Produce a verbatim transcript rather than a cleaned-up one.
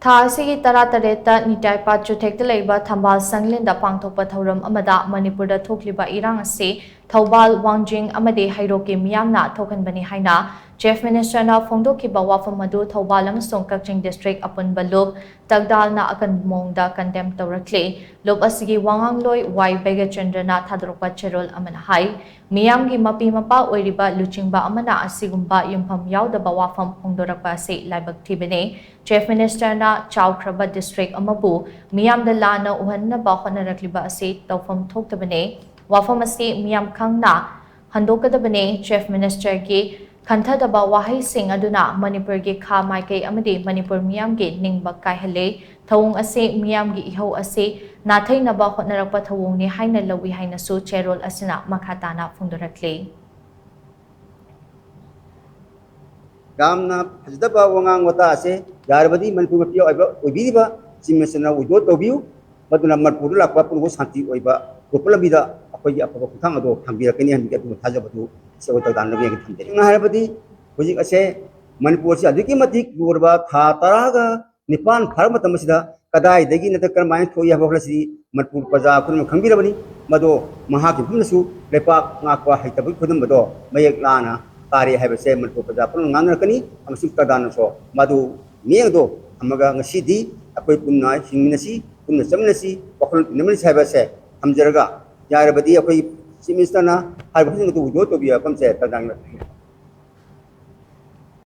ꯊꯥ ꯑꯁꯤꯒꯤ ꯇꯔꯥꯇꯔꯦꯠꯇ ꯅꯤꯇꯥꯏꯄꯥꯠ ꯆꯨꯊꯦꯛꯇ ꯂꯩꯕ ꯊꯝꯕꯥꯜ ꯁꯪꯂꯦꯟꯗ ꯄꯥꯡꯊꯣꯛꯄ ꯊꯧꯔꯝ ꯑꯃꯗ ꯃꯅꯤꯄꯨꯔꯗ ꯊꯣꯛꯂꯤꯕ ꯏꯔꯥꯡ ꯑꯁꯤ ꯊꯧꯕꯥꯜ, ꯋꯥꯡꯖꯤꯡ ꯑꯃꯗꯤ ꯍꯩꯔꯣꯛꯀꯤ ꯃꯤꯌꯥꯝꯅ ꯊꯣꯛꯍꯟꯕꯅꯤ ꯍꯥꯏꯅ Chief Ministerꯅ ꯐꯣꯡꯗꯣꯛꯈꯤꯕ ꯋꯥꯐꯝ ꯑꯗꯨ ꯊꯧꯕꯥꯜ ꯑꯃꯁꯨꯡ ꯀꯛꯆꯤꯡ district ꯑꯄꯨꯟꯕ ꯂꯨꯞ ꯇꯛꯗꯥꯜꯅ ꯑꯀꯟꯕ ꯃꯑꯣꯡꯗ condemn ꯇꯧꯔꯛꯂꯤ꯫ ꯂꯨꯞ ꯑꯁꯤꯒꯤ ꯋꯥꯉꯥꯡꯂꯣꯏ ꯋꯥꯏ ꯕꯩꯒꯆꯟꯗ꯭ꯔꯅ ꯊꯥꯗꯣꯔꯛꯄ ꯆꯦꯔꯣꯜ ꯑꯃꯅ ꯍꯥꯏ, ꯃꯤꯌꯥꯝꯒꯤ ꯃꯄꯤ ꯃꯄꯥ ꯑꯣꯏꯔꯤꯕ ꯂꯨꯆꯤꯡꯕ ꯑꯃꯅ ꯑꯁꯤꯒꯨꯝꯕ ꯌꯨꯝꯐꯝ ꯌꯥꯎꯗꯕ ꯋꯥꯐꯝ ꯐꯣꯡꯗꯣꯔꯛꯄ ꯑꯁꯤ ꯂꯥꯏꯕꯛ ꯊꯤꯕꯅꯤ꯫ Chief Ministerꯅ ꯆꯥꯎꯈ꯭ꯔꯕ district ꯑꯃꯕꯨ ꯃꯤꯌꯥꯝꯗ ꯂꯥꯟꯅ ꯎꯍꯟꯅꯕ ꯍꯣꯠꯅꯔꯛꯂꯤꯕ ꯑꯁꯤ ꯇꯧꯐꯝ ꯊꯣꯛꯇꯕꯅꯤ꯫ ꯋꯥꯐꯝ ꯑꯁꯤ ꯃꯤꯌꯥꯝ ꯈꯪꯅ ꯍꯟꯗꯣꯛꯀꯗꯕꯅꯤ꯫ Chief Ministerꯒꯤ ꯈꯟꯊꯗꯕ ꯋꯥꯍꯩꯁꯤꯡ ꯑꯗꯨꯅ ꯃꯅꯤꯄꯨꯔꯒꯤ ꯈꯥ ꯃꯥꯏꯀꯩ ꯑꯃꯗꯤ ꯃꯅꯤꯄꯨꯔ ꯃꯤꯌꯥꯝꯒꯤ ꯅꯤꯡꯕ ꯀꯥꯏꯍꯜꯂꯤ꯫ ꯊꯧꯑꯣꯡ ꯑꯁꯤ ꯃꯤꯌꯥꯝꯒꯤ ꯏꯍꯧ ꯑꯁꯤ ꯅꯥꯊꯩꯅꯕ ꯍꯣꯠꯅꯔꯛꯄ ꯊꯧꯑꯣꯡꯅꯤ ꯍꯥꯏꯅ ꯂꯧꯏ ꯍꯥꯏꯅꯁꯨ ꯆꯦꯔꯣꯜ ꯑꯁꯤꯅ ꯃꯈꯥ ꯇꯥꯅ ꯐꯣꯡꯗꯣꯔꯛꯂꯤ꯫ ꯌꯥꯝꯅ ꯐꯖꯗꯕ ꯋꯥꯉꯥꯡ ꯋꯥꯇꯥ ꯑꯁꯦ ꯌꯥꯔꯕꯗꯤ ꯃꯅꯤꯄꯨꯔ ꯃꯄꯤ ꯑꯣꯏꯕ, ꯑꯣꯏꯕꯤꯔꯤꯕ Chief Ministerꯅ withdraw ꯇꯧꯕꯤꯌꯨ꯫ ꯃꯗꯨꯅ ꯃꯅꯤꯄꯨꯔꯗ ꯂꯥꯛꯄ ꯄꯨꯝꯅꯃꯛ ꯁꯥꯟꯇꯤ ꯑꯣꯏꯕ ꯄꯨꯔꯛꯄ ꯂꯝꯕꯤꯗ ꯑꯩꯈꯣꯏꯒꯤ ꯑꯐꯕ ꯈꯣꯡꯊꯥꯡ ꯑꯗꯨ ꯊꯥꯡꯕꯤꯔꯛꯀꯅꯤ ꯍꯥꯏꯕꯒꯤ ꯑꯗꯨꯒꯨꯝꯕ ꯊꯥꯖꯕꯗꯨ ꯁꯤ ꯑꯩꯈꯣꯏ ꯇꯧꯗꯥꯅꯕꯒꯤ ꯊꯝꯖꯔꯤ꯫ ꯁꯦꯡꯅ ꯍꯥꯏꯔꯕꯗꯤ ꯍꯧꯖꯤꯛ ꯑꯁꯦ ꯃꯅꯤꯄꯨꯔ ꯑꯁꯤ ꯑꯗꯨꯛꯀꯤ ꯃꯇꯤꯛ ꯂꯨꯔꯕ ꯊꯥ ꯇꯔꯥꯒ ꯅꯤꯄꯥꯟ ꯐꯥꯔꯕ ꯃꯇꯝ ꯑꯁꯤꯗ ꯀꯗꯥꯏꯗꯒꯤ ꯅꯠꯇ꯭ꯔꯒ ꯀꯔꯝꯍꯥꯏꯅ ꯊꯣꯛꯏ ꯍꯥꯏꯕ ꯋꯥꯈꯜ ꯑꯁꯤꯗꯤ ꯃꯅꯤꯄꯨꯔ ꯄ꯭ꯔꯖꯥ ꯄꯨꯝꯅꯃꯛ ꯈꯪꯕꯤꯔꯕꯅꯤ꯫ ꯃꯗꯣ ꯃꯍꯥꯛꯀꯤ ꯃꯐꯝꯗꯁꯨ ꯂꯩꯄꯥꯛ ꯉꯥꯛꯄ ꯍꯩꯇꯕꯒꯤ ꯈꯨꯗꯝ ꯑꯗꯣ ꯃꯌꯦꯛ ꯂꯥꯅ ꯇꯥꯔꯤ ꯍꯥꯏꯕꯁꯦ ꯃꯅꯤꯄꯨꯔ ꯄ꯭ꯔꯖꯥ ꯄꯨꯝꯅꯃꯛ ꯉꯥꯡꯅꯔꯛꯀꯅꯤ꯫ ꯑꯃꯁꯨꯡ ꯇꯔꯗꯥꯟꯅꯁꯨ ꯃꯗꯨ ꯃꯤꯠꯌꯦꯡ ꯑꯗꯣ ꯊꯝꯃꯒ ꯉꯁꯤꯗꯤ ꯑꯩꯈꯣꯏ ꯄꯨꯟꯅ ꯍꯤꯡꯃꯤꯟꯅꯁꯤ, ꯄꯨꯟꯅ ꯆꯠꯃꯤꯟꯅꯁꯤ, ꯋꯥꯈꯜꯂꯣꯟ ꯏꯟꯅꯃꯤꯟꯅꯁꯤ ꯍꯥꯏꯕꯁꯦ ꯊꯝꯖꯔꯒ, ꯌꯥꯔꯕꯗꯤ ꯑꯩꯈꯣꯏ Chief Ministerꯅ ꯍꯥꯏꯔꯤꯕ ꯈꯨꯗꯤꯡꯃꯛꯇꯨ withdraw ꯇꯧꯕꯤꯌꯨ ꯍꯥꯏꯕ ꯑꯃꯁꯦ ꯇꯔꯗꯥꯟ